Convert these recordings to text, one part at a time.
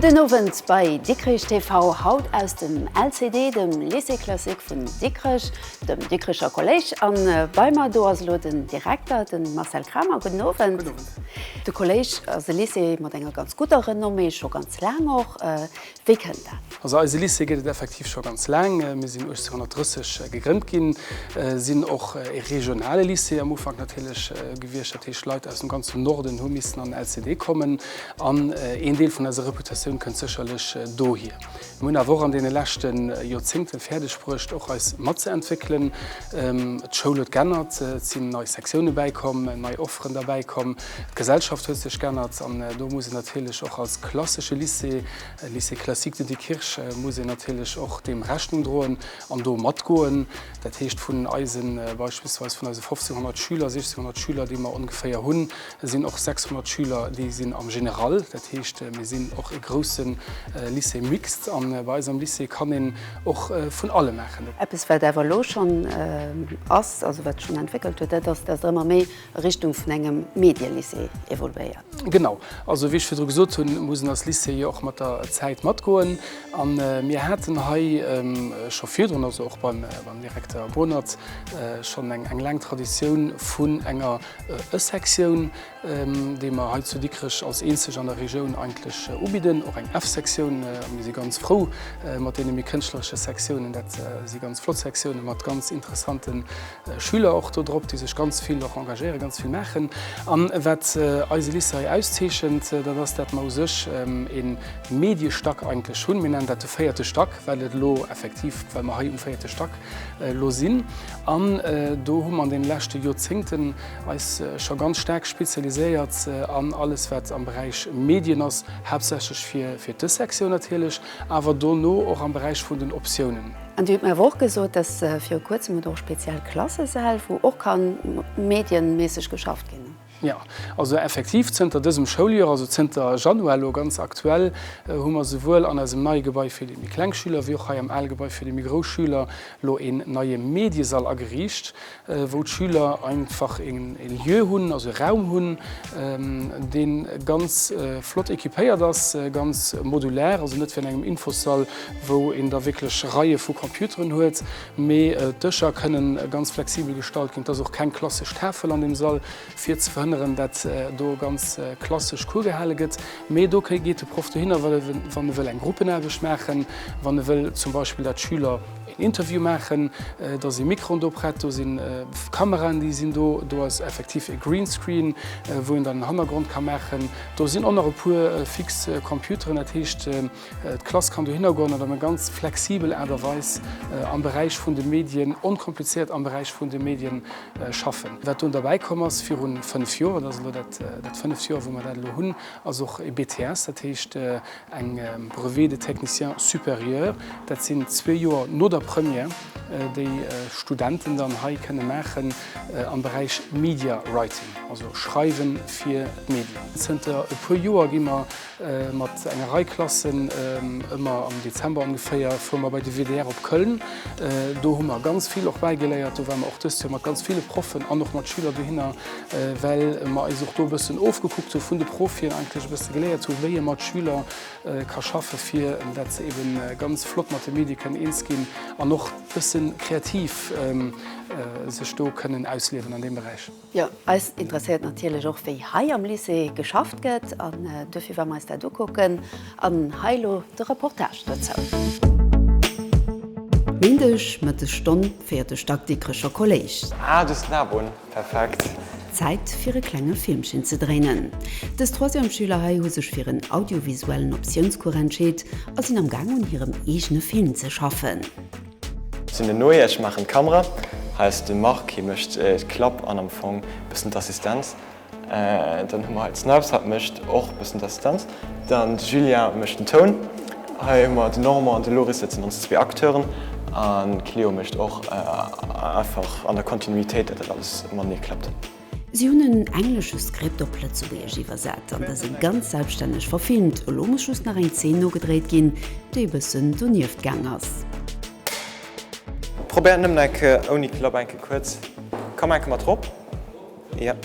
Gudden Owend bei Dikrech TV, haut aus dem LCD, dem Lycée Classique vun Dikrech, dem Dikrecher Kolléisch. An bei mer do ass elo den Direkter, de Marcel Kramer. Gudden Owend. Gudden Owend. De Kolléisch ass e Lycée mat enger ganz gudder Renommée, scho ganz laang och. Wéi kënnt dat? Also eise Lycée gëtt et effektiv scho ganz laang. Mir sinn 1830 gegrënnt ginn, sinn och e regionale Lycée am Ufank natierlech gewiescht. Dat heescht, Leit aus dem ganzen Norden hu missen an den LCD kommen. An een Deel vun eiser Reputatioun kënnt sécherlech dohier. Mir hunn awer och an deene leschte Joerzéngte fäerdeg bruecht, och eis matzeentwéckelen. D'Schoul huet g'ännert, et sinn nei Sektioune bäikomm, nei Offeren derbäikomm, d'Gesellschaft huet sech g'ännert an do muss een natierlech och als klassesche Lycée, Lycée classique de Diekirch, muss een natierlech och deem Rechnung droen an do matgoen. Dat heescht, vun eise beispillsweis vun eise 1.500 Schüler, 1.600 Schüler, déi mer ongeféier hunn, sinn och 600 Schüler, déi sinn am Général. Dat heescht, mir sinn och e grousse Lycée mixte an bei eis am Lycée kann een och vun allem maachen. Eppes, wat awer elo schonn ass, also wat schonn entwéckelt huet, dat ass, dass Der ëmmer méi a Richtung vun engem Medielycée evoluéiert. Genau. Also wéi ech virdru gesot hunn, muss een als Lycée jo och mat der Zäit matgoen. A mir haten hei scho virdrun, also och beim Direkter Bohnert, schonn eng laang Traditioun vun enger E-Sektioun, déi mer hei zu Dikrech als eenzeg an der Regioun eigentlech ubidden, och eng F-Sektioun. A mir si ganz frou mat deene méi kënschtleresche Sektiounen. Dat si ganz flott Sektiounen mat ganz interessante Schüler och do drop, déi sech ganz vill och engagéieren, ganz vill maachen. A wat eise Lycée hei auszeechent, dat ass, dat mer u sech e Mediestack eigentlech hunn. Mir nennen dat de véierte Stack, well et elo effektiv, well mer hei um véierte Stack elo sinn. An do hu mer an deene leschte Joerzéngten eis scho ganz staark spezialiséiert an alles, wat am Beräich Medien ass, haaptsächlech fir dës Sektioun natierlech, awer dono och am Beräich vun den Optiounen. An Dir hutt mir awer och gesot, dass viru Kuerzem hutt Der och speziell Klassesäll, wou och ka medienméisseg geschafft ginn. Jo, also effektiv zënter dësem Schouljoer, also zënter Januar elo ganz aktuell, hu mer souwuel an eisem neie Gebai fir déi méi kleng Schüler wéi och hei am ale Gebai fir déi méi grouss Schüler elo een neie Mediesall ageriicht, wou d'Schüler einfach een Lieu hunn, also e Raum hunn, dee ganz flott équipéiert ass, ganz modulär, also net wéi an engem Infossall, wou een da wierklech Reie vu Computeren huet, mee d'Dëscher kënnen ganz flexibel gestallt ginn. Et ass och keng klassesch Tafel an deem Sall, fir ze verhënneren, dat do ganz klassesch Cours gehale gëtt. Mee do geet de Proff dohinner, wann e wëll eng Gruppenaarbecht maachen, wann e wëll zum Beispill, dat d'Schüler een Interview maachen. Da si Mikroen do prett, do si Kameraen, déi sinn do. Do ass effektiv e Greenscreen, wou een dann en Hannergrond ka maachen. Do sinn och nach e puer fix Computeren. Dat heescht, d'Klass kann dohinner goen an op eng ganz flexibel Aart a Weis am Beräich vun de Medien, onkomplizéiert am Beräich vun de Medien schaffen. Wat do derbäi komm ass viru 5 Joer, dat ass elo dat fënneft Joer, wou mer dat elo hunn, ass och e BTS, dat heescht eng Brevet de technicien supérieur. Dat sinn zwee Joer no der Première, déi Studenten dann hei kënne maachen am Beräich Media Writing, also Schreiwe fir d'Medien. Zënter e puer Joer gi mer Mat enger Rei Klassen, ëmmer am Dezember ongeféier, fuere mer bei de WDR op Köln. Do hu mer ganz vill och bäigeléiert. Do ware mer och dëst Joer mat ganz ville Proffen an och mat Schüler dohinner, well mer eis och do e bëssen ofgekuckt hu vun de Profien, eigentlech e bësse geléiert hu wéi ee mat Schüler ka schaffe fir dat se eben ganz flott mat de Medie kënnen eens ginn an och e bësse kreativ sech do kënnen ausliewen an deem Beräich. Jo, eis interesséiert natierlech och wéi hei am Lycée geschafft gëtt an duerfir war mer eis dat ukucken an hei elo de Reportage dozou. Méindeg Mëttesstonn, véierte Stack Dikrecher Kolléisch. Ah, du hues den Abo un, perfekt. Zäit fir e klenge Filmchen ze dréinen. Dës Troisièmesschüler hei hu sech fir en audiovisuellen Optiounscours entscheet a sinn am Gaang un hirem eegene Film ze schaffen. Ech sinn den Noé, ech maachen d'Kamera. Hei ass de Marc, hie mécht d'Klapp an am Fong bëssen d'Assistenz. Dann hu mer hei d'Snipes, hat mécht och bëssen d'Assistenz. Dann de Julien mécht den Toun. Hei hu mer den Normand an de Loris, dat sinn ons zwee Acteuren. An d'Cléo mécht och einfach an der Kontinuitéit, dat dat alles matenee klappt. Si hunn en englesche Skript op Lëtzebuergesch iwwersat an dëse ganz selbststänneg verfilmt. Elo muss just nach eng Zeen nogedréit ginn, déi e bëssen donieft gaang ass. Probéier nëmmen eng Kéier ouni Klapp eng Kéier kuerz. Komm eng Kéier mat rop. Ja.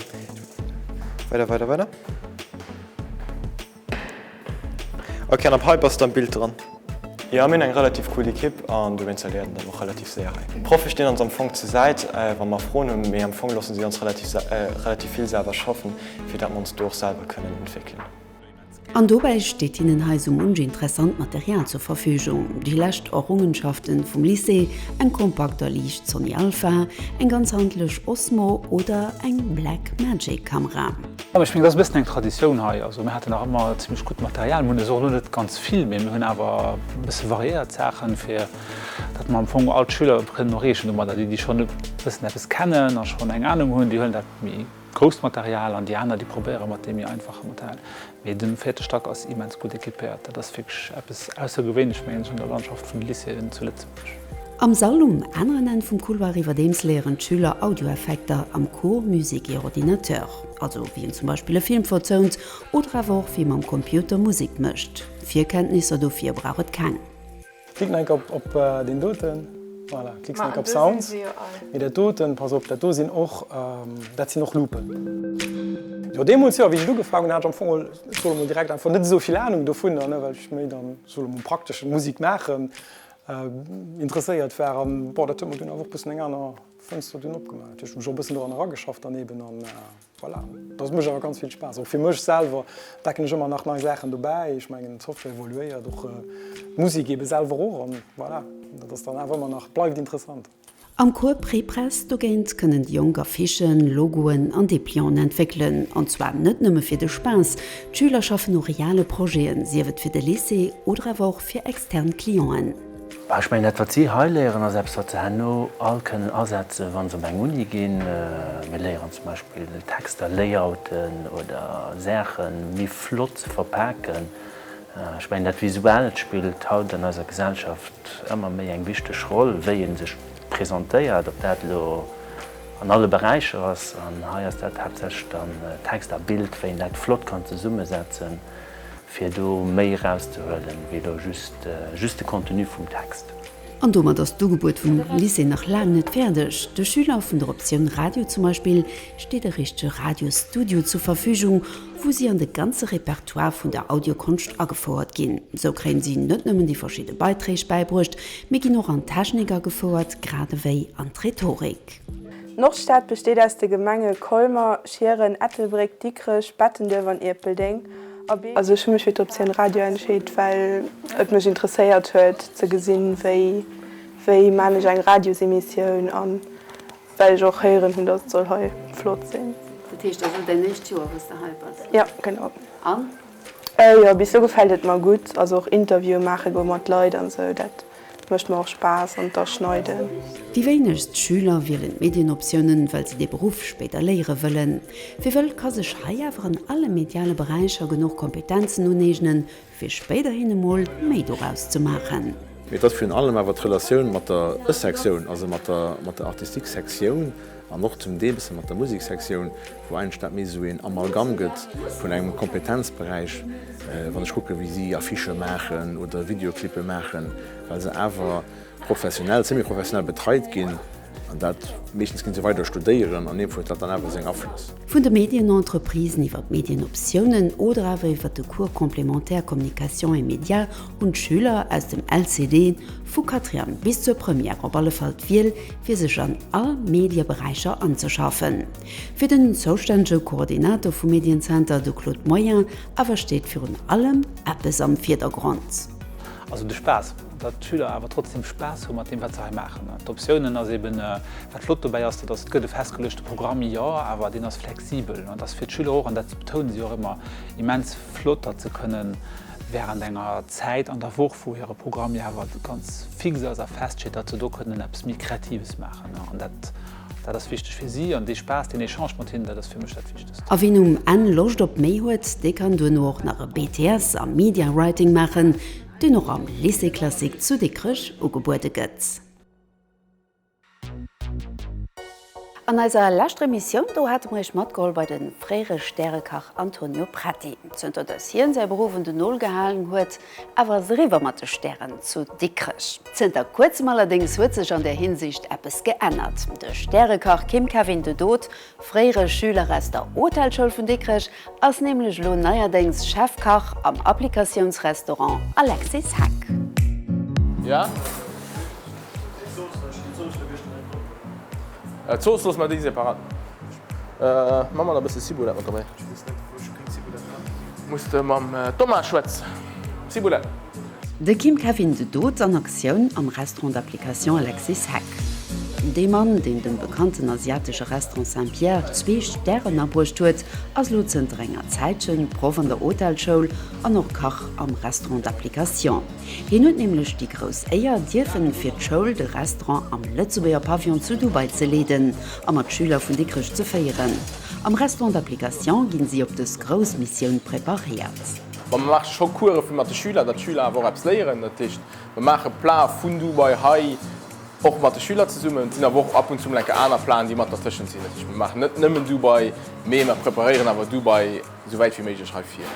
Weider, weider, weider. Ok, an ab hei bass de am Bild dran. Jo, mir hunn eng relativ cool Ekipp an dowéinster léiert een dann och relativ séier hei. D'Proffe stinn ons am Fong zur Säit, wa mer Froen hunn, mee am Fong loosse si ons relativ relativ vill selwer schaffen, fir dat mer ons do och selwer kënnen entwéckelen. An dobäi steet hinnen hei sou munch interessant Material zur Verfügung, déi lescht Errungenschaften vum Lycée, eng kompakt a liicht Sony Alpha, eng ganz handlech Osmo oder eng Black Magic Kamera. Ech mengen, dat ass e bëssen eng Traditioun hei. Also mir haten nach ëmmer zimmlech gutt Material. Mir hunn es och elo net ganz vill, mee mir hunn awer e bësse variéiert Saachen, fir datt mer am Fong all d'Schüler kënnen erreechen domadder. Déi, déi schonn e bëssen eppes kennen a schonn eng Anung hunn, déi huelen dat méi Grousst Material an déi aner, déi probéiere mat deem méi einfache Material. Mee de véierte Stack ass immens gutt equipéiert. Dat ass wierklech eppes Aussergewéinlech, mengen ech, an der Landschaft vun de Lycéeën zu Lëtzebuerg. Am Sall um aneren Enn vum Couloir iwwerdeems léieren d'Schüler Audioeffekter am Cours Musique et Ordinateur, also wéi een zum Beispill e Film verzount oder awer och wéi ee mam Computer Musek mécht. Virkenntnisser dofir brauch et keng. Klick nach enk op deen doten, voilà, klicks nach enk op Sounds, mee dat doten, pass op, dat do sinn och, dat sinn och Loopen. Jo deemools, jo, wéi ech et ugefaangen hunn, hat ech am Fong mol, ech soe mol direkt einfach, net esou vill Anung dovunner, ne, well ech méi dann, soe mol, praktesch Musek maachen interesséiert war an bon, dat huet mer dunn awer och bëssen eng aner Fënster dunn opgemaach. Dat heescht, ech hu mech och e bëssen doran erageschafft dann eben an. Voilà, dat mécht awer ganz vill Spaass. Och fir mech selwer entdecken ech ëmmer nach nei Saachen dobäi. Ech mengen, d'Software evoluéiert, och d'Musek ebe selwer och. An voilà, dat ass dann awer ëmmer nach, bleift interessant. Am Cours Prepress dogéint kënnen déi Jonk Affichen, Logoen an Deplianten entwéckelen. An zwar net nëmme fir de Spaass, d'Schüler schaffen u reale Projeten, sief et fir de Lycée oder awer och fir extern Clienten. Bah, ech mengen, dat wat si hei léieren, ass eppes, wat se herno all kënnen asetzen, wa se op eng Uni ginn. Mir léieren zum Beispill Texter layouten oder Saache méi flott ze verpaken. Ech mengen, dat Visuellt spillt haut an eiser Gesellschaft ëmmer méi eng wichteg Roll, wéi ee sech presentéiert, ob dat elo an alle Beräicher ass. An hei ass dat haaptsächlech dann Text a Bild, wéi een dat flott kann zesummesetzen. Fir do méi erauszehuelen, wéi elo just just de Contenu vum Text. An domat ass d'Ugebuet vum Lycée nach laang net fäerdeg. De Schüler vun der Optioun Radio zum Beispill steet e richtege Radiosstudio zur Verfügung, wou si an de ganze Repertoire vun der Audiokonscht agefouert ginn. Sou kréien si net nëmmen déi verschidde Beiträg bäibruecht, mee ginn och an d'Technik agefouert, grad ewéi an d'Rhetorik. D'Nordstad besteet aus de Gemenge Colmer, Schieren, Ettelbréck, Dikrech, Bettenduerf an Ierpeldeng. Also ech hu mech fir d'Optioun Radio entscheet, well et mech interesséiert huet ze gesinn, wéi wéi maan ech eng Radiosemissioun an well ech och héieren hunn, datt et soll hei flott sinn. Dat heescht, dat ass elo däin éischt Joer, wou s de hei bass? Jo, genau. An? Jo, bis elo gefält et mer gutt. Also och Interviewen maache goe mat Leit an esou, dat Mécht mer och Spaass an d'Aschneiden. Déi wéinegst Schüler wielen d'Medienoptiounen, well se dee Beruff spéider léiere wëllen. Wie wëll, ka sech hei awer an alle mediale Beräicher genuch Kompetenzen uneegnen, fir spéiderhin emol méi doraus ze maachen. Mee et ass virun allem awer d'Relatioun mat der Ë-Sektioun, also mat der, mat der Artistique-Sektioun an och zum Deel e bësse mat der Musiksektioun, wou eigentlech dat méi esou een Amalgam gëtt vun engem Kompetenzberäich, wann ech kucken, wéi si Affichë maachen oder Videoclippe maachen, well se awer professionell, semi-professionell betreit ginn an dat meeschtens ginn se weider studéieren an iergendwou huet dat dann awer seng Aflëss. Vun de Medienentreprisen iwwer d'Medienoptiounen oder awer iwwer de Cours complémentaire Communication et médias hunn d'Schüler aus dem LCD vu Quatrième bis zur Première op alle Fall d'Wiel, fir sech an all Medieberäicher anzeschaffen. Fir den zoustännege Koordinator vum Medienzenter, de Claude Moyen, awer steet virun allem eppes am Virdergrond. Also de Spaass, datt d'Schüler awer trotzdem Spaass hu mat deem, wat se hei maachen. D'Optiounen ass eben, wat flott dobäi ass, dat ass, et gëtt e festgeluechte Programm, jo, awer deen ass flexibel. An et ass fir d'Schüler och, an dat betounen si och ëmmer, immens flott, datt se kënnen während enger Zäit an der Woch, wou hire Programm jo awer ganz fix ass a feststeet, datt se do kënnen eppes méi Kreatives maachen. An dat, dat ass wichteg fir si. An dee Spaass, deen Echange mat hinnen, dat ass fir mech dat Wichtegst. A wien um Enn Loscht op méi huet, dee kann duerno och nach e BTS am Media Writing maachen, deen och am Lycée Classique zu Dikrech ugebuede gëtt. An eiser leschter Emissioun do hate mer iech matgeholl bei de fréiere Stärekach Antonio Preti. Zënter dass hien säi Beruff un den Nol gehalen huet, awer ass et eriwwer mat de Stären zu Dikrech. Zënter kuerzem allerdéngs huet sech an där Hinsicht eppes geännert. De Stärekach Kim Kevin de Dood, fréiere Schüler aus der Hotelschoul vun Dikrech, ass nämlech elo neierdéngs Chefkach am Applikatiounsrestaurant Alexis Heck. Ja? D'Zooss loosse mer déi separat. Maa mer nach e bësse Ciboulette mat dobäi. Muss de mam Thomas schwätzen. Ciboulette. De Kim Kevin de Dood an Aktioun am Restaurant d'application Alexis Heck. Dee Mann, deen dem bekannten asiatesche Restaurant Saint-Pierre zwee Stären abruecht huet, ass elo zënter enger Zäitchen Proff an der Hotelschoul an och Kach am Restaurant d'application. Hien huet nämlech déi grouss Éier, dierfen fir d'Schoul de Restaurant am Lëtzebuerger Pavillon zu Dubai ze leeden a mat Schüler vun Dikrech ze féieren. Am Restaurant d'application ginn si op dës grouss Missioun preparéiert. Bon, mer maache scho Course fir mat de Schüler, datt d'Schüler awer och eppes léieren. Dat heescht, mer maache Plate vun Dubai hei och mat de Schüler zesummen. Et sinn awer och ab und zu mol eng Kéier aner Platen, déi mat dertëschent sinn. Dat heescht, mer maachen net nëmmen Dubai, mee mer preparéieren awer Dubai esou wäit wéi méiglech hei vir.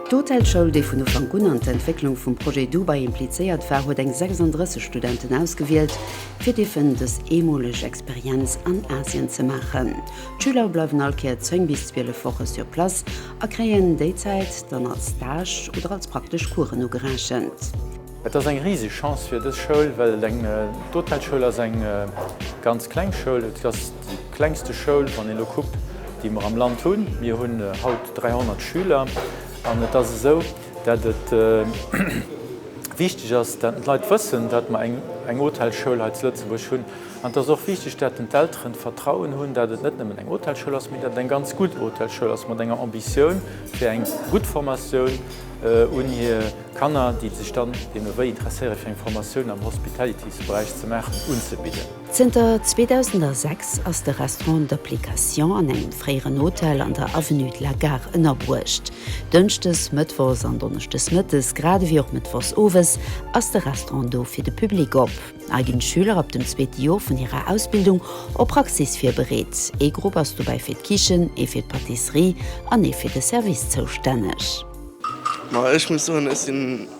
D'Hotelschoul, déi vun Ufank un an d'Entwécklung vum Projet Dubai implizéiert war, huet eng 36 Studenten ausgewielt, fir dierfen dës eemoleg Experienz an Asien ze maachen. D'Schüler bleiwen all Kéier 10 bis 12 Woche sur place a kréien déi Zäit dann als Stage oder als praktesch Coursen ugerechent. Et ass eng riseg Chance fir dës Schoul, well et eng, d'Hotelschoul ass eng ganz kleng Schoul. Et ass déi klengste Schoul, wann een elo kuckt, déi mer am Land hunn. Mir hunn haut 300 Schüler an et ass esou, dat et wichteg ass, dat d'Leit wëssen, dat mer eng Hotelschoul hei zu Lëtzebuerg hunn. An et ass och wichteg, dat den d'Elteren d'Vertrauen hunn, dat et net nëmmen eng Hotelschoul ass, mee dat et eng ganz gutt Hotelschoul ass mat enger Ambitioun fir eng gutt Formatioun un hir Kanner, déi sech dann deemno wéi interesséieren, fir eng Formatioun am Hospitalities-Beräich ze maachen, unzebidden. Zënter 2006 ass de Restaurant d'application an engem fréieren Hotel an der Avenue de la Gare ënnerbruecht. Dënschdes, mëttwochs an donneschdes mëttes, grad ewéi och mëttwochs owes, ass de Restaurant do fir de Public op. Hei ginn d'Schüler ab dem zweete Joer vun hirer Ausbildung op Praxis virbereet. Ee Grupp ass dobäi fir d'Kichen, ee fir d'Pâtisserie an ee fir de Service zoustänneg. Ma ech muss soen, ech si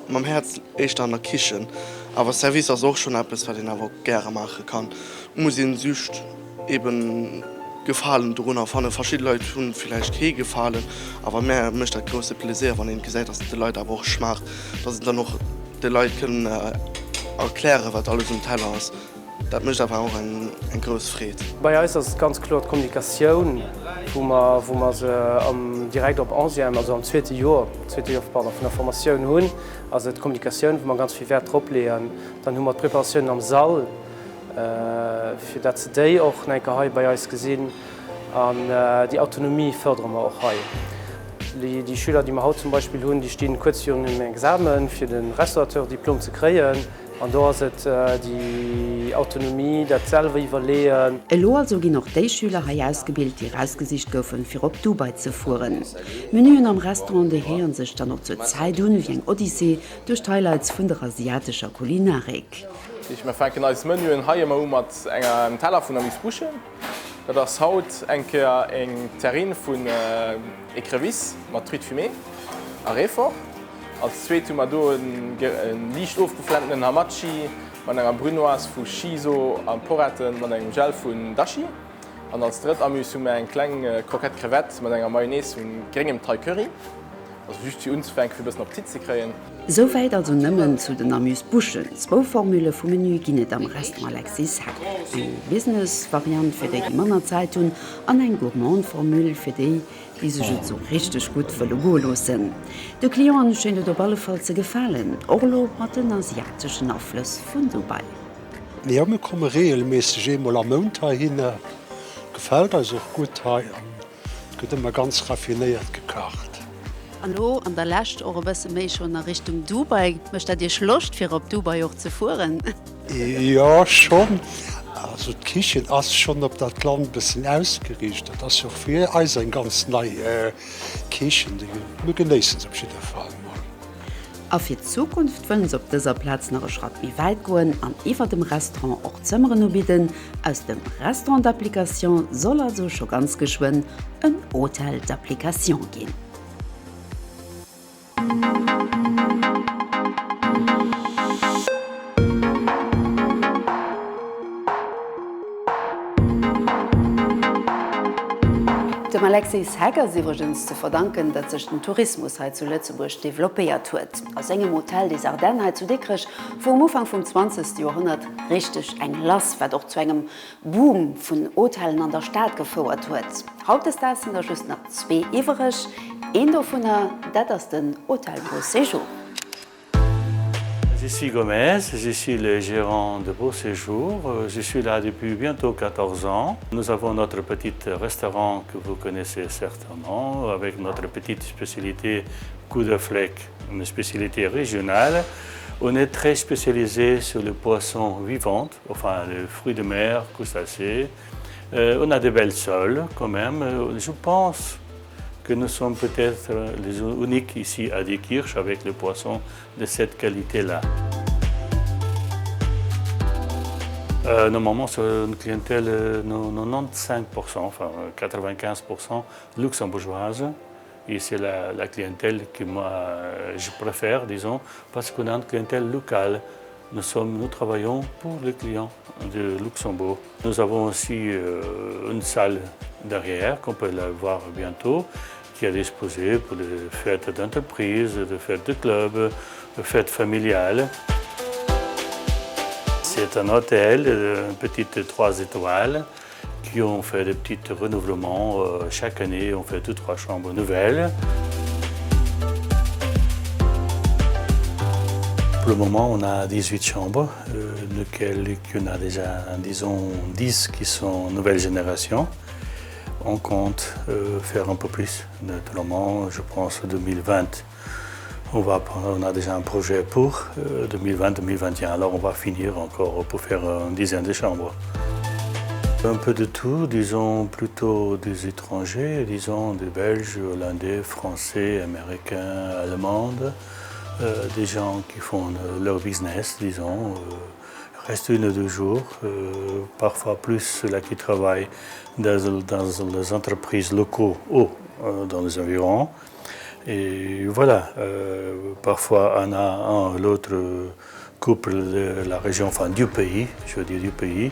mam Häerz éischter an der Kichen, awer Service ass och schonn eppes, wat een awer och gäre maache kann. Et muss een just eben Gefalen dorunner fannen. Verschidde Leit hu villäicht kee Gefalen, awer mär mécht dat grousse Plaisir, wann een gesäit, dass et de Leit awer och schmaacht, dass een dann och de Leit kënn erklären, wat alles um Teller ass. Dat mécht awer och eng grouss Freed. Bei eis ass et ganz kloer d'Kommunikatioun, wou mer, wou mer se am direkt op Onzième, also am zweete Joer, zweete Joer, pardon, vun der Formatioun hunn, ass et d'Kommunikatioun, wou mer ganz vill Wäert drop leeën. Dann hu mer d'Preparatiounen am Sall, fir dat se déi och nach eng Kéier hei bei eis gesinn. An déi Autonomie fërdere mer och hei. Déi Schüler, déi mer haut zum Beispill hunn, déi stinn kuerz virun hirem Examen, fir de Restaurateur-Diplom ze kréien. An do ass et déi Autonomie, dat selwer iwwerleeën. Elo also ginn och déi Schüler hei ausgebilt, déi erausgesicht goufen, fir op Dubai ze fueren. D'Menüen am Restaurant, déi héieren sech dann och zur Zäit un wéi eng Odyssee duerch d'Highlights vun der asiatescher Kulinarik. Mir fänken eis Menüen hei ëmmer u mat engem Teller vun Amuse-bouchen. Dat ass haut eng Kéier eng Terrine vun Ecrevisse mat Truite fumée a Réfort. Als zweet hu mer do e liicht ofgeflentenen Hamachi mat enger Brunoise vu Shiso a Poretten mat engem Gel vun Dashi. An als drëtt Amuse hu mer eng kleng Croquette Crevette mat enger Mayonnaise vun gréngem Thai Curry. Also just fir unzefänken, fir e bëssen Appetit ze kréien. Souwäit also nëmmen zu den Amuse-Bouchen. Zwou Formule vum Menü ginn et am Restaurant Alexis Heck. Eng Business-Variant fir déi, déi manner Zäit hunn an eng gourmande Formule fir déi, déi sech et sou richteg gutt wëlle goe loossen. De Clienten schéint et op alle Fall ze gefalen, och elo mat den asiateschen Aflëss vun Dubai. Jo, mir komme reegelméisseg eemol am Mount heihinner. Gefält eis och gutt hei an et gëtt ëmmer ganz raffinéiert gekacht. An elo an der Lescht och e bësse méi schonn a Richtung Dubai. Mécht dat Iech Loscht fir op Dubai och ze fueren? Jo schonn. Also d'Kichen ass schonn op dat Land e bëssen ausgeriicht. Dat ass jo och fir eis eng ganz nei Kichen. Mir genéissen se op jidder Fall mol. A fir d'Zukunft wëllen se op dëser Plaz nach e Schratt méi wäit goen an iwwer dem Restaurant och Zëmmeren ubidden. Aus dem Restaurant d'application soll also scho ganz geschwënn en Hôtel d'application ginn. Dem Alexis Heck ass iwwregens ze verdanken, datt sech den Tourismus hei zu Lëtzebuerg developpéiert huet. A sengem Hotel des Ardennes hei zu Dikrech wor um Ufank vum 20. Joerhonnert richteg eng lass, wat och zu engem Boom vun Hotellen an der Stad gefouert huet. Hautdesdaags sinn der just nach zwee iwwereg. Een dovunner, dat ass den Hotel Beau Séjour. Je suis Gomez, je suis le gérant de Beau Séjour. Je suis là depuis bientôt 14 ans. Nous avons notre petit restaurant que vous connaissez certainement avec notre petite spécialité coup de flec, une spécialité régionale. On est très spécialisé sur le poisson vivant, enfin les fruits de mer, crustacés. Euh, on a des belles sols quand même. Je pense que nous sommes peut-être les uniques ici à Diekirch avec le poisson de cette qualité-là. Euh, normalement, c'est une clientèle 95%, euh, enfin 95% luxembourgeoise. Et c'est la, la clientèle que moi je préfère, disons, parce qu'on a une clientèle locale. Nous, sommes, nous travaillons pour les clients de Luxembourg. Nous avons aussi euh, une salle derrière qu'on peut la voir bientôt, qui est disposée pour les fêtes d'entreprise, des fêtes de club, des fêtes familiales. C'est un hôtel, une petite trois étoiles, qui ont fait des petits renouvellements. Euh, chaque année, on fait deux, trois chambres nouvelles. Pour le moment, on a 18 chambres, euh, lesquelles il y en a déjà, disons, 10 qui sont nouvelle génération. On compte euh, faire un peu plus. Naturellement, je pense 2020. On, va, on a déjà un projet pour 2020-2021, euh, alors on va finir encore pour faire une dizaine de chambres. Un peu de tout, disons plutôt des étrangers, disons des Belges, Hollandais, Français, Américains, Allemands, euh, des gens qui font leur business, disons, euh, restent une ou deux jours, euh, parfois plus ceux-là qui travaillent dans, dans les entreprises locaux ou euh, dans les environs. Et voilà, euh, parfois on a un l'autre couple de la région, enfin du pays, je veux dire du pays,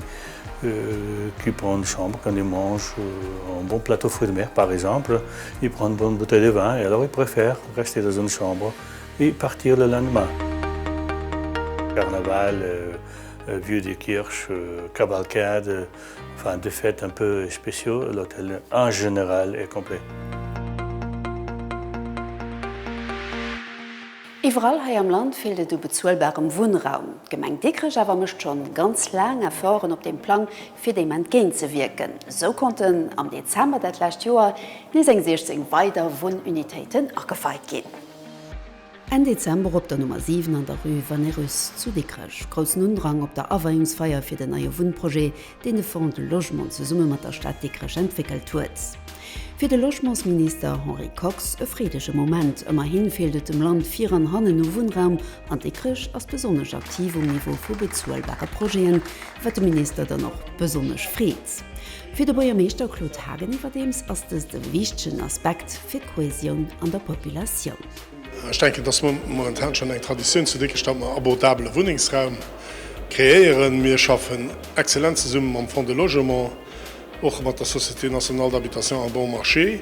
euh, qui prend une chambre quand ils mangent euh, un bon plateau fruits de mer par exemple, ils prennent une bonne bouteille de vin et alors ils préfèrent rester dans une chambre et partir le lendemain. Carnaval, euh, euh Vieux des Kirches, euh, cavalcade, euh, enfin des fêtes un peu spéciaux, l'hôtel en général est complet. Iwwerall hei am Land feelt et u bezuelbarem Wunnraum. D'Gemeng Dikrech awer mécht schonn ganz laang Efforten op deem Plang, fir deem entgéint ze wierken. Esou konnten am Dezember dat lescht Joer nees eng 16 weider Wunnunitéiten ageweit ginn. Enn Dezember op der Nummer 7 an der Rue Vanerus zu Dikrech. Groussen Undrang op der Aweiungsfeier fir den neie Wunnprojet, deen de Fonds de Logement zesumme mat der Stad Dikrech entwéckelt huet. Fir de Logementsminister Henri Kox e freedege Moment. Ëmmerhin feelt et dem Land vir an hannen u Wunnraum an Dikrech ass besonnesch aktiv um Niveau vu bezuelbare Projeten, wat de Minister dann och besonnesch freet. Fir de Buergermeeschter Claude Haagen iwwerdeems ass dëst e wichtegen Aspekt fir d'Kohesioun an der Populatioun. Ech denken, et ass momentan schonn eng Traditioun zu Dikrech, datt mer abordabele Wunnengsraum kreéieren. Mir schaffen exzellent zesumme mam Fonds de Logement. och mat der Société nationale d'habitation à bon marché.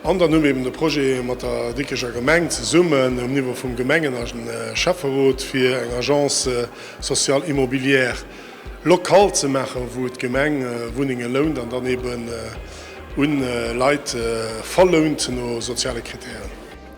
An dann hu mir eben de Projet mat der Dikrecher Gemeng zesummen um Niveau vum Gemengen a Schäfferot, fir eng Agence sociale immobilière locale ze maachen, wou d'Gemeng Wunnenge lount an dann eben un Leit verlount no soziale Kritären.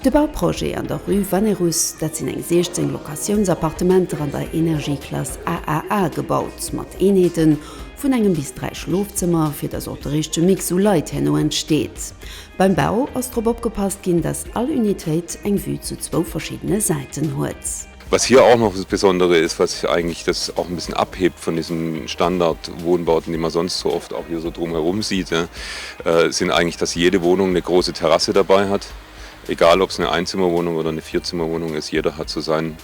De Bauprojet an der Rue Vanerus, dat sinn eng 16 Locatiounsappartementer an der Energieklass AAA gebaut, mat Eenheete vun engem bis 3 Schlofzëmmer, fir datt och de richtege Mix u Leit herno entsteet. Beim Bau ass drop opgepasst ginn, datt all Unitéit eng Vue zu zwou verschiddene Säiten huet. Was hier auch noch das Besondere ist, was sich eigentlich das auch ein bisschen abhebt von diesen Standardwohnbauten, die man sonst so oft auch hier so drumherum sieht, äh, sind eigentlich, dass jede Wohnung eine große Terrasse dabei hat. Egal ob es eine Einzimmerwohnung oder eine Vierzimmerwohnung ist, jeder hat so sein,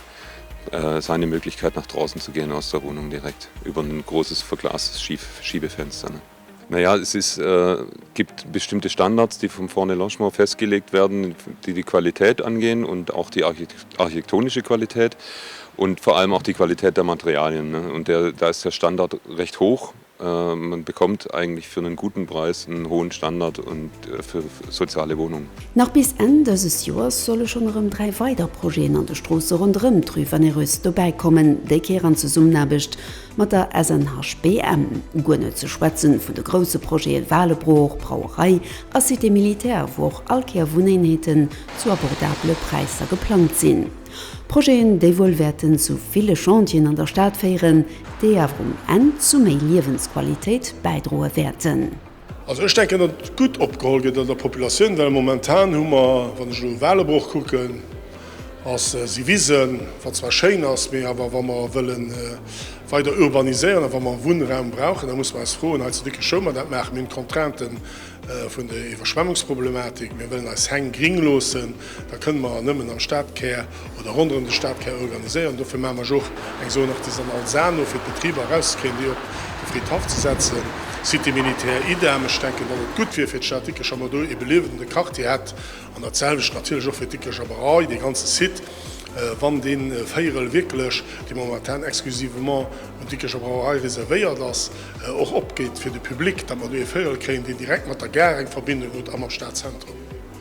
äh, seine Möglichkeit nach draußen zu gehen aus der Wohnung direkt über ein großes verglastes Schiebefenster. Ne? Naja, es ist, äh, gibt bestimmte Standards, die vom vorne Logement festgelegt werden, die die Qualität angehen und auch die architektonische Qualität und vor allem auch die Qualität der Materialien. Ne? Und der, da ist der Standard recht hoch. Äh, man bekommt eigentlich für einen guten Preis einen hohen Standard und äh, für soziale Wohnungen. Nach bis Enn dëses Joers solle schonn erëm 3 weider Projeten an de Stroosse ronderëm d'Rue Vanerös dobäikommen, déi Kéier an Zesummenaarbecht mat der SNHBM. Guer net ze schwätzen vun de grousse Projete Walebrooch, Brauerei a Cité Militaire, wou och all Kéier Wunneenheeten zu abordabele Präisser geplangt sinn. Projeten, déi wuel wäerten zu ville Chantieren an der Stad féieren, déi awer um Enn zu méi Liewensqualitéit bäidroe wäerten. Also ech denken, datt et gutt opgeholl gëtt an der Populatioun, well momentan hu mer, wann ech elo Walebroch kucken, ass si Wisen, wat zwar schéin ass, mee awer wa mer wëlle weider urbaniséieren a wa mer Wunnraum brauchen, da musse mer eis froen hei zu Dikrech, wou mer dat maachen. Mir hunn d'Contrainten vun der Iwwerschwemmungsproblematik, mir wëllen eis Häng gring loossen, da kënne mer nëmmen am Stadkär oder ronderëm de Stadkär organiséieren. Dofir maache mer och eng Zone artisanale Sano, fir d'Betriber erauszekréien, déi op de Fridhaff ze setzen. Cité militaire idem. Ech denken, datt et gutt wier fir d'Stad Dikrech, wa mer do ee beliewende Quartier hätt. An dat selwecht natierlech och fir d'Dikrecher Brauerei, dee ganze Site, wann dee Véierel wierklech, dee momentan exclusivement un d'Dikrecher Brauerei reservéiert ass, och opgeet fir de Public, datt mer do ee Véierel kréien, deen direkt mat der Gare eng Verbindung huet a mam Stadzentrum.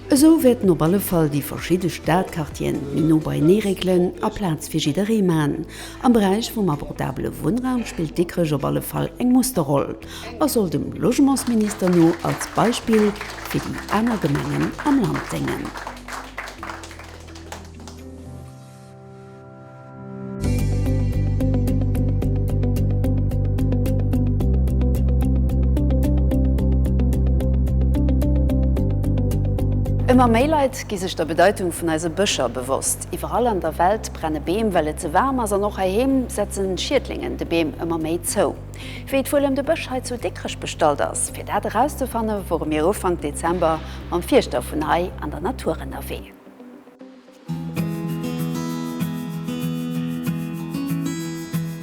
Esou wäerten op alle Fall déi verschidde Stadquartieren méi no beienee réckelen a Plaz fir jidderee man. Am Beräich vum abordabele Wunnraum spillt Dikrech op alle Fall eng Musterroll a soll dem Logementsminister no als Beispill fir déi aner Gemengen am Land déngen. Ëmmer méi Leit gi sech der Bedeitung vun eise Bëscher bewosst. Iwwerall an der Welt brenne Beem, well et ze waarm ass an och heiheem setzen Schiedlingen de Beem ëmmer méi zou. Wéi et wuel ëm de Bësch hei zu Dikrech bestallt ass, fir dat erauszefanne wore mir Ufank Dezember mam Fierschter vun hei an der Natur ënnerwee.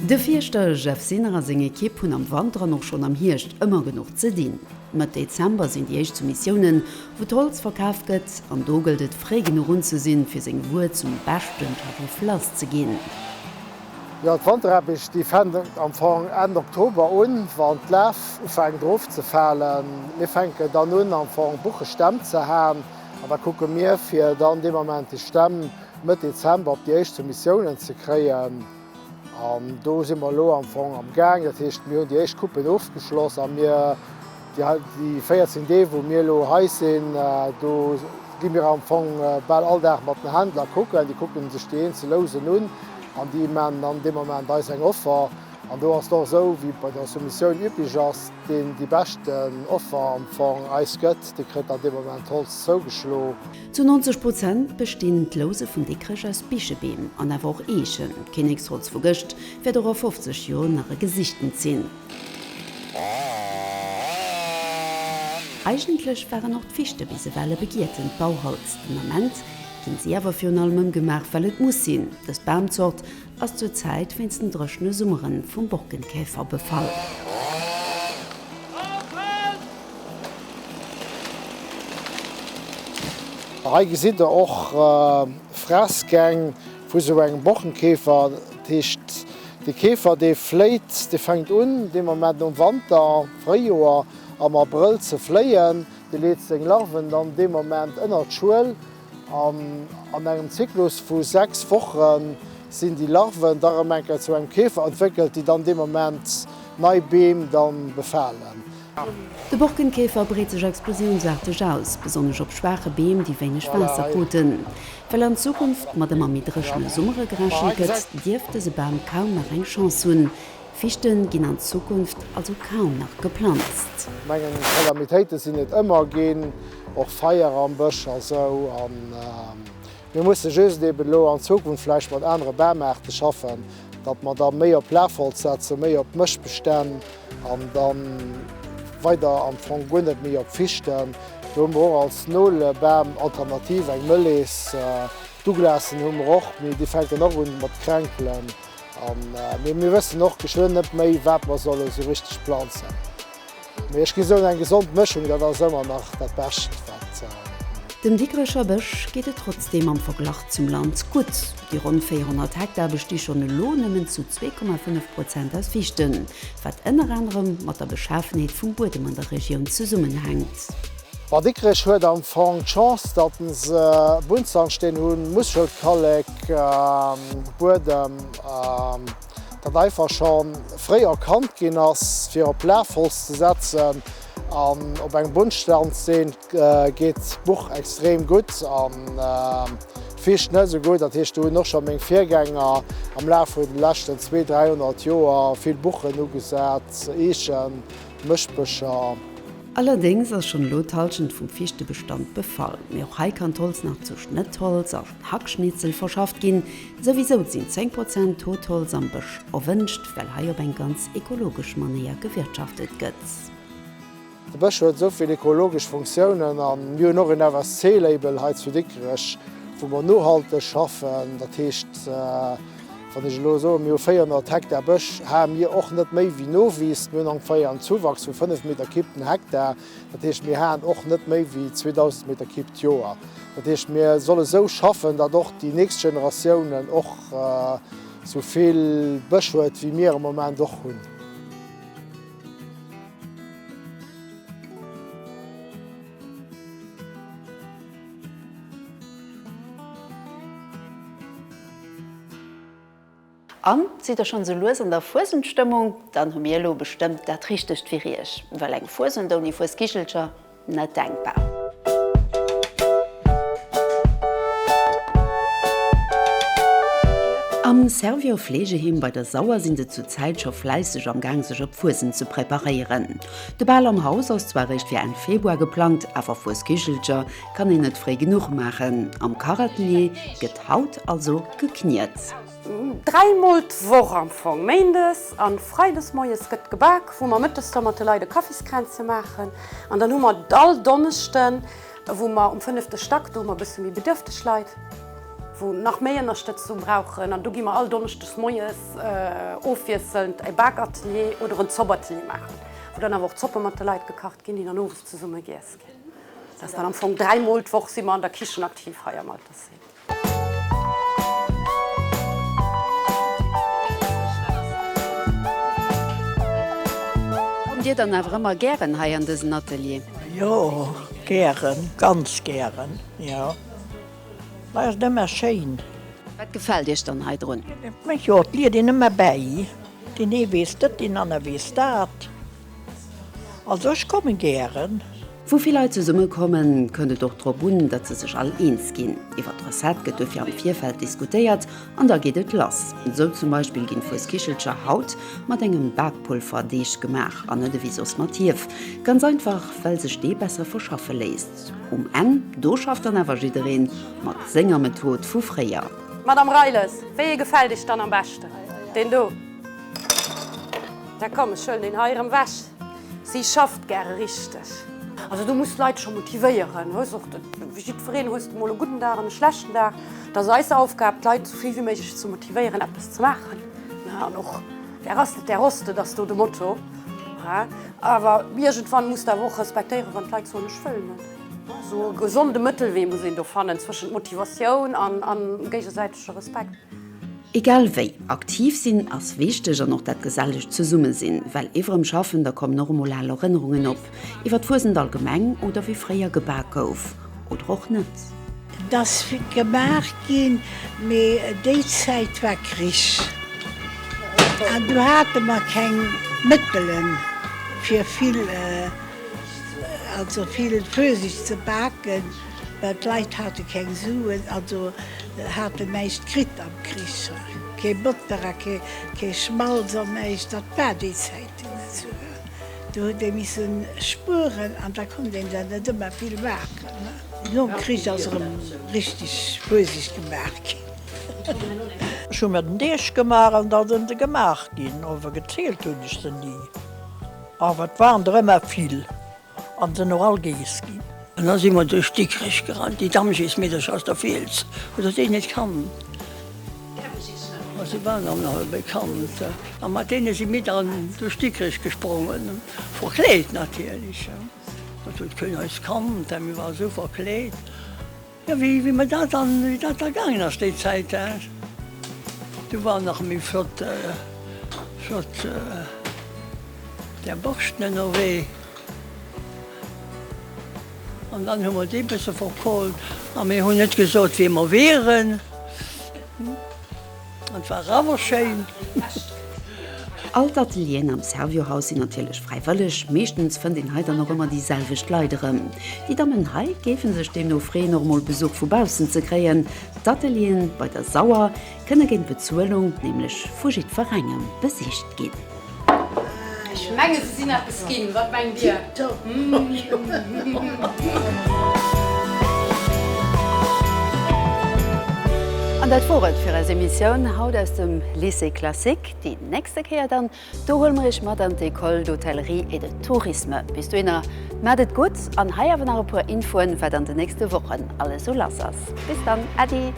De Fierschter Jeff Sinner a seng Ekipp hunn am Wanter an och schonn am Hierscht ëmmer genuch ze dinn. Mëtt Dezember sinn déi éischt Soumissiounen, wou d'Holz verkaf gëtt an do gëllt et fréi genuch un ze sinn, fir seng Wuer zum beschten Tarif lass ze ginn. Jo, d'Wanteraarbecht déi fänkt am Fong Enn Oktober un, wann d'Laf ufänkt erofzefalen. Mir fänken dann un am Fong Buchestämm ze haen. An da kucke mir, fir dann dee Moment déi Stämm Mëtt Dezember op déi éischt Soumissiounen ze kréien. An do si mer elo am Fong am Gaang. Dat heescht, mir hunn déi éischt Coupen ofgeschloss a mir, déi 14 Deeg, wou mir elo hei sinn, do gi mir am Fong bal all Dag mat den Händler kucken. Déi kucke sech déi eenzel Lousen un an déi maachen dann dee Moment eis eng Offer. An do ass et och esou, wéi bei der Soumissioun üblech ass, deen déi beschten Offer am Fong eis gëtt, dee kritt dann dee Moment d'Holz zougeschlo. Zu 90 Prozent bestinn d'Louse vun Dikrech aus Bichebeem an awer och Eechen. D'Kinneksholz vu gëscht wäert och a 50 Joer nach e gesichtent sinn. Eigentlech waren och d'Fichte bis ewell e begiertent Bauholz. Den Ament ginn si awer virun allem ëmgemaach, well et muss sinn. Dës Bamzort Ass zur Zäit wéinst den dréchene Summeren vum Borkenkäfer befall. Hei gesitt der och Frassgäng vu sou engem Borkenkäfer. Dat heescht, de Käfer dee fléit, dee fänkt un dee Moment nom Wanter, Fréijoer, am Abrëll ze fléien. Dee leet seng Larven dann dee Moment ënnert d'Schuel. An an engem Zyklus vu 6 Woche sinn déi Larven da rëm eng Kéier zu engem Käfer entwéckelt, déi dann dee Moment nei Beem da befalen. De Borkenkäfer breet sech explosiounsaarteg aus, besonnesch op schwaache Beem, déi wéineg Waasser kruten. Well an Zukunft mat ëmmer méi dréchene Summere gerechent gëtt, dierft dëse Bam kaum nach eng Chance hunn. Fichten ginn an Zukunft also kaum nach geplanzt. Mengen Kalamitéiten sinn et ëmmer ginn, och Feier am Bësch a sou, an mir musse just eben elo an Zukunft vläicht mat anere Bamaarte schaffen, datt mer da méi op Lafholz setzen, méi op Mëschbestänn an da weider am Fong guer net méi op Fichten. Do hu mer och als Nolebam alternativ eng Mëllees. Douglasen hu mer och, mee déi fänken och un mat kränkelen. Mee mir wëssen och geschwënn net méi, wat mer solle sou richteg planzen. Mee ech gi soen, eng gesond Mëschung, dat ass ëmmer nach dat Bescht, wat. Dem Dikrecher Bësch geet et trotzdeem am Verglach zum Land gutt. Déi ronn 400 Hektar besti schonn elo nëmmen zu 2,5 Prozent aus Fichten, wat ënner anerem mat der Beschafenheet vum Buedem an der Regioun zesummenhänkt. Bon, Dikrech huet am Fong d'Chance, datt se Buntsandsteenn hunn, Muschelkallek, Buedem, dat einfach scho fréi erkannt ginn ass, fir op Lafholz ze setzen. An op engem Buntstandsteen geet d'Buch extrem gutt an d'Fiicht net esou gutt. Dat heescht, do hunn och scho meng Virgänger am Laf vun de leschten 200, 300 Joer vill Buchen ugesat, Eechen, Mëschbëscher. Allerdéngs ass schonn elo d'Hallschent vum Fiichtebestand befall. Mee och hei kann d'Holz nach zu Schnëttholz a Hackschnitzel verschafft ginn. Souwisou sinn 10 Prozent Totholz am Bësch erwënscht, well hei op eng ganz ekologesch Manéier gewirtschaftet gëtt. De Bësch huet esou vill ekologesch Funktiounen a mir hunn och en FSC-Label hei zu Dikrech, wou mer nohalteg schaffen. Dat heescht, Wann ech elo soen, mir hu 400 Hektar Bësch, hae mir och net méi wéi nowiisst. Mir hunn ongeféier en Zuwachs vu 5 Meter Kibb den Hektar. Dat heescht, mir haen och net méi wéi 2.000 Meter Kibb d'Joer. Dat heescht, mir solle sou schaffen, datt och déi nächst Generatiounen och sou vill Bësch huet, wéi mir am Moment och hunn. An, sidd der schonn sou lues an der Fuesentstëmmung? Dann hu mir elo bestëmmt dat richtegt fir iech, well eng Fuesent ouni Fueskichelcher, net denkbar. Am Servior Fleegeheem bei der Sauer sinn se zur Zäit scho fläisseg am Gaang sech op d'Fuesent ze preparéieren. De Bal am Haus ass zwar eréischt fir Enn Februar geplangt, awer Fueskichelcher kann een net fréi genuch maachen. Am Kachatelier gëtt haut also gekniet. Dräimol d'Woch am Fong, méindes a freides moies gëtt gebak, wou mer mëttes da mat de Leit e Kaffiskränzche maachen. An dann hu mer all Donneschden, wou mer um fënnefte Stack, do hu mer e bësse méi bedürfteg Leit, wou nach méi Ënnerstëtzung brauchen. An do gi mer all Donneschdes moies ofwiesselnd e Bakatelier oder en Zopatelier maachen, wou dann awer och Zoppe mat de Leit gekacht ginn, déi dann owes zesumme giess ginn. Dat ass dann am Fong dräimol d'Woch si mer an der Kichen aktiv hei am Altersheem. Kommt Dir dann awer ëmmer gären hei an dësen Atelier? Jo, gären, ganz gären, jo. Hei ass et ëmmer schéin. Wat gefält Iech dann hei drun? Jo, et liert een ëmmer bäi. Deen ee weess dët, deen aner weess dat. Also ech kommen gären. Wou vill Leit zesumme kommen, kënnt et och drop un, datt se sech all eens ginn. Iwwer d'Recette gëtt dofir am Virfeld diskutéiert an da geet et lass. Esou zum Beispill ginn d'Fueskichelcher haut mat engem Bakpulverdeeg gemaach an net ewéi soss mat Hief. Ganz einfach, well sech dee besser verschaffe léisst. Um Enn, do schafft dann awer jiddereen mat senger Method vu fréier. Madame Reiles, wéi ee gefält Iech dann am beschten? Deen do? Da komm, ech huelen deen hei erëm wech. Si schafft gäre richteg. Also du muss d'Leit scho motivéieren. Hues och wéi jiddwereen hues de mol e gudden Dag an e schlechten Dag. Et ass eis Aufgab d'Leit esou vill wéi méiglech ze motivéieren eppes ze maachen. An och wer rastet der rostet ass do de Motto. Awer iergendwann muss de awer och respektéieren wann d'Leit soen ech wëll net. Esou e gesonde Mëttelwee muss een do fannen zwëschent Motivatioun an géigesäitege Respekt. Egal wéi, aktiv sinn ass wichteg an och dat gesellegt Zesummesinn, well iwwerem Schaffen, da kommen och emol al Erënnerungen op, iwwer d'Fuesent allgemeng oder wéi fréier gebak gouf oder och net. Et ass vill gemaach ginn, mee déi Zäit war Krich an du hate mer keng Mëttelen fir vill, also vill Pfirsich ze baken. Well d'Leit hate keng Suen, also haten näischt kritt am Krich, kee Botter a kee Schmalz an näischt, dat war déi Zäiten net sou. Do huet ee missen spueren an da konnt een der net ëmmer vill maachen. Nom Krich ass erëm richteg Fuesig gemaach ginn. Ech hu mir den Deeg gemaach an da sinn se gemaach ginn, ower gezielt hunn ech se ni, awer et waren der ëmmer vill an sinn och all geess ginn. An da si mer duerch Dikrech gerannt, déi Damjeesmeedercher aus der Fiels, hutt Der déi net kannt? Ma se waren och nach bekannt. A mat deene si mir dann duerch Dikrech gesprongen, verkleet natierlech. Dat huet keen eis kannt, mir ware sou verkleet. Jo, wéi, wéi mer dat dann, wéi dat da gaangen ass déi Zäit, hein. Du war nach méi flott, flott där Borschten ënnerwee. An dann hu mer déi bësse verkohlt a mir hunn net gesot, wie mer wieren. An et war awer schéin. All d'Atelieren am Servior-Haus sinn natierlech fräiwëlleg. Meeschtens fënnt een hei dann och ëmmer déi selwecht Leit erëm. Déi Dammen hei géife sech deemno freeën, och mol Besuch vu baussen ze kréien. D'Atelieren bei der Sauer kënne géint Bezuelung nämlech vu jiddwerengem besicht ginn. Ech menge se sinn eppes ginn, wat mengt Dir? An dat wor et fir eis Emissioun haut aus dem Lycée Classique. Déi nächste Kéier dann, do huele mer iech mat an d'École d'Hôtellerie et de Tourisme. Bis dohinner, maacht et gutt an hei awer nach e puer Infoen, wat an de nächste Wochen alles sou lass ass. Bis dann, Äddi!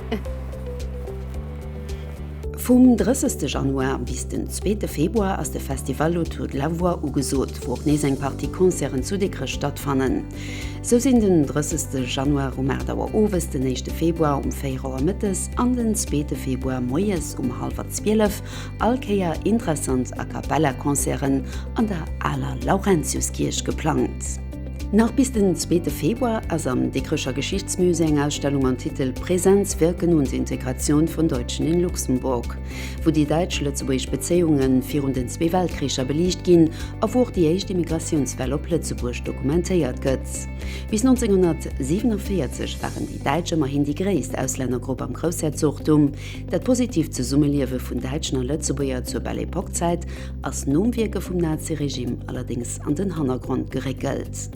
Vum 30 Januar bis den zweete Februar ass de Festival Autour de la Voix ugesot, wou och nees eng Partie Concerten zu Dikrech stattfannen. Sou sinn den 30 Januar um 8 Auer owes, den éischte Februar um 4 Auer mëttes an den zweete Februar moies um hallwer 12 all Kéier interessant A-cappella-Concerten an der aler Laurentiuskierch geplangt. Nach bis den zweete Februar ass am Dikrecher Geschichtsmusée eng Ausstellung mam Titel Präsenz, Wirken und Integration von Deutschen in Luxemburg, wou déi däitsch-lëtzebuergesch Bezéiunge virun den zwee Weltkricher beliicht ginn a wou och déi éischt Immigratiounswell op Lëtzebuerg dokumentéiert gëtt. Bis 1947 waren déi Däitsch ëmmerhin déi gréisst Auslännergrupp am Groussherzogtum. Dat positiivt Zesummeliewe vun Däitschen a Lëtzebuerger zur Belle Époque-Zäit ass nom Wierke vum Naziregime allerdéngs an den Hannergrond geréckelt.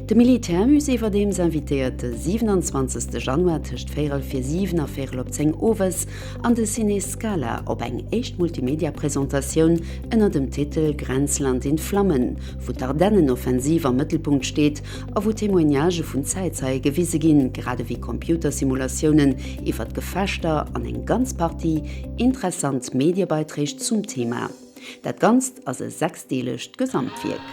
De Militärmusée iwwerdeems invitéiert de 27. Januar tëscht véierel vir 7 a véierel op 10 owes an de Ciné Scala op eng éischt Multimedia-Presentatioun ënner dem Titel Grenzland in Flammen, wou d'Ardennenoffensiv am Mëttelpunkt steet a wou Témoignagë vun Zäitzeie gewise ginn, grad ewéi Computersimulatiounen iwwer d'Gefechter an eng ganz Partie Interessant Mediebeiträg zum Thema. Dat Ganzt ass e sechsdeelegt Gesamtwierk.